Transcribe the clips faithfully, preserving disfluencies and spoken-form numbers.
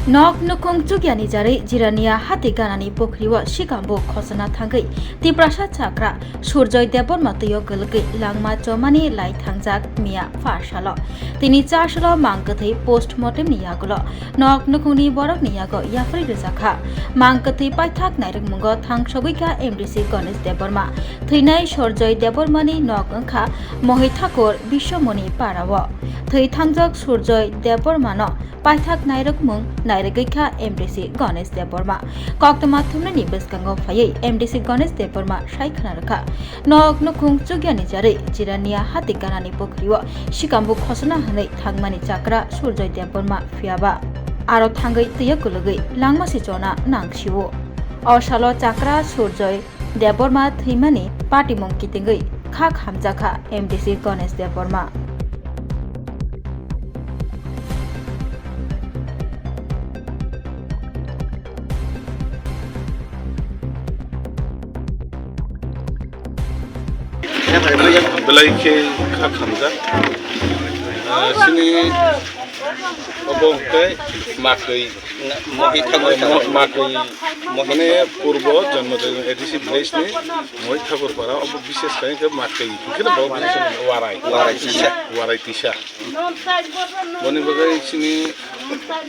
Nok nukhung chukyani jarwi Jirania hati ganani pukhrio sikambuk khosona thangwi Tiprasa chakra Surjoy Debbarma twio kwlwgwi langma chomani lai thangjak miya phar salo. Tini chasalo mang kwthwi post mortemni yagulo nok nukhungni borokni yago yapharwi rwjakha. Mang kwthwi paithak nairwkmungo thangsogwi kha M D C Ganesh Debbarma. Thwinai Surjoy Debbarmani nok wngkha Mohithakur Biswamoni parao. Thwi thangjak Surjoy Debbarmano paithak nairwkmung nairwgwi kha M D C Ganesh Debbarma. Koktwma thumnani bwskango phaiwi M D C Ganesh Debbarma sai khna rwkha. Nok nukhung chukyani jarwi Jirania hati ganani pukhrio sikambuk khosona hwnwi thangmani chakra Surjoy Debbarma phiyaba aro thangwi twiyo kwlwgwi langma si chona nangsio. O salo chakra Surjoy Debbarma thwimani patimung kitingwi khak hamjakha M D C Ganesh Debbarma. Belai khe khak hamjak. Ah, sini obo hwnkhe Makwi. Mohithakur. Mo-, Makwi. Mane purbo Janmajaya A D C village ni Mohithakur para, obo bises khe Makwi. Hwnkhe bo bises Warai. Warai tisa. Warai tisa. Boni bagwi chini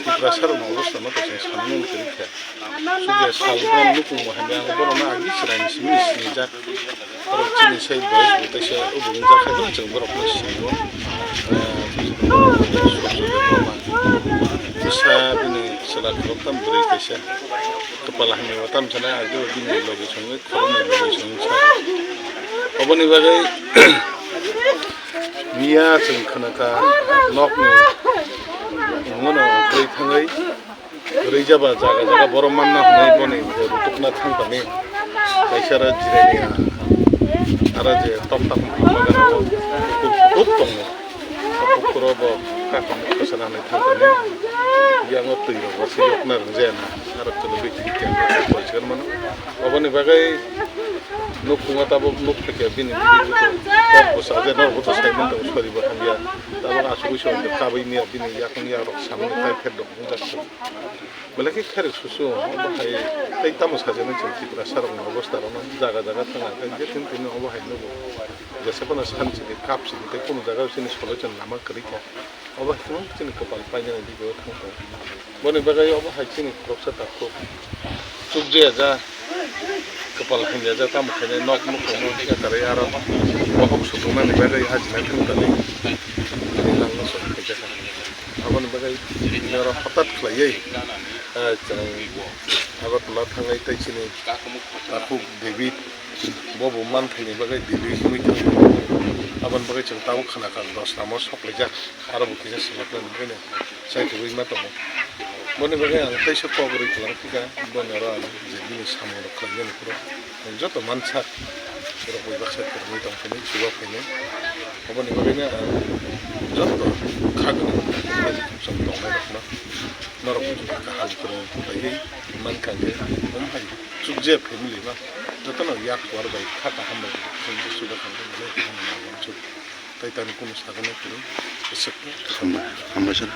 Tiprasa rokni obostha no kaisa samung kwrwi kha. Sugya salbrum nukhung bo hamya ang borokno agi chwraini simi sinijak. Borok chini sai boys bo teisa obo wngjakha, chwng borokno singo. Bwsa bini chwla khoroktham bwrwi kaisa. Kwpal hamya o tamo sanai, agi o bini logi songwi khoroknwi logi songwi sa. Oboni bagwi miya chwng khwnakha nokni wngmano ongkhorwi thangwi. Rwjaba jaga jaga borok manna hwnwi boni rutukna thangkani kaisa aro jirania aro je tokta bagan kutuk kutuk tongo. Kutuk kuro bo kakam khosana hwnwi thangkani yango twi rok bo se yokna rwngjaya na aro kwlwgwi twi khe poichar mano. Oboni bagwi nukhungo tabuk nuk thakya bini bwsa je norok bo sai manta sori bo hamya tabuk asugwi sori kabwi miya bini yakung yak rok samani tai phet rok. Belai khe khairok susu, obo hai tei tamo sajani chwng Tiprasa rokni obostha rokno jaga jaga thangna khe je tini tini obo hai nugo. Jesa phano san sidi kap sidi tei kunu jaga chini solo chwng lama kwrwi kha. Obo hai phano chini kwpal painani dige o thang tongo. Boni bagwi obo hai chini khoroksa takhuk chukjaya ja. Kwpal hamya jak tamo khainai nok nukhungno ekarwi aro bokhok sutungmani bagwi ajinai thang tani. Tini langma song khaijak. Aboni bagwi tini oro hothat khlaiwi, eh, chwng Agartala thangwi tei chini takhuk David bo bo manthaini bagwi Delhi wngwi thangwi tongo. Aboni bagwi chwng tabuk khna kha dos lama o sok laijak. Aro bo kisa swlaiklai nangkhe no sai kwrwi ma tongo. Boni bagwi ang teisa kok rwi kwlang phikha, boni oro ang je bini samung rok khlainani phuru ang joto mansak borok bai baksa kwrwngwi tong phini chuba phainai. Aboni bagwi no ang joto khagwlwng tongnai rokno norok bo kaham kwrwng khlaiwi mankha hwnkhe omo hai chukjaya family no jotono yak kuar bai kha kaham bai chuba khankhe belai kaham wngmano. Tei tani kunu sagani kwrwi. Hambai, hambai sir.